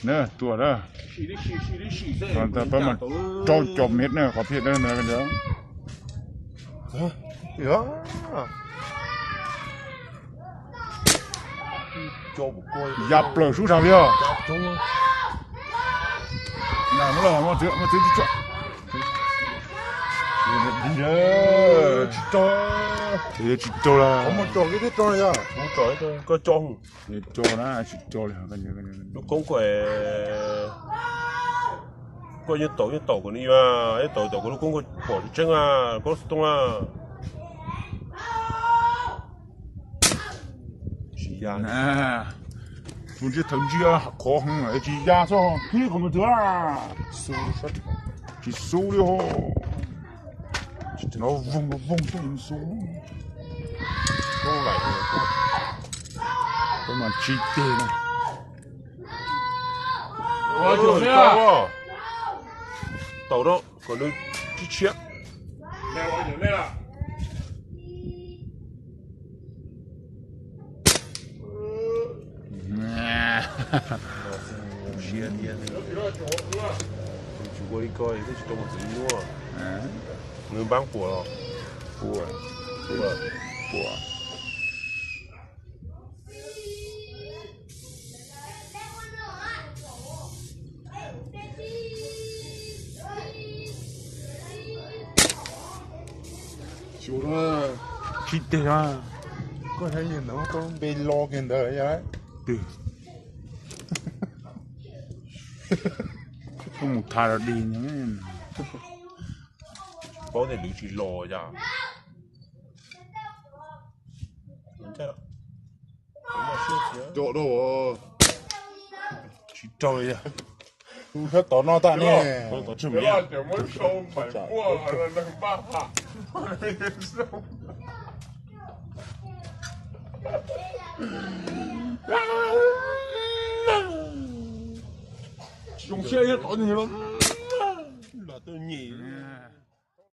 Na, tua na. Pab mas rau cov miv na, qhov phiaj na. Ya plaws sub sab li os. Tsis rau, tsis rau la. Koj co na, tsis rau li. Lub koob koj, koj yeej taum yeej taum kom nws yuav, yeej taum taum kom lub koob koj pom tseeb tseeb a, koob xov tooj a. Tsis ya. Tus ntsia thawv ntsia qhov heev tsis ya txog qhib qhov mus twg. Tsis xub li ho. Tsis tau voog voog xwb xub. Koj mas tsis teg na. Taum rau kom nws tshiab tshiab. Ziab thiab. Tsis ua li ko twb tsis tau mus txwv nyuaj. Nws npab puas los? Puas. Puas. Tsis teg. Koj saib li ntawd koj npe lo kiag ntawd yog. Twg? Koj mus tha rau dig. Paub tias lwv tsis los yom. Coj dau. Tsis rau li. Tus sab tod no tas ne. Zoo siab ib tod nyem los. Los tuaj nyem.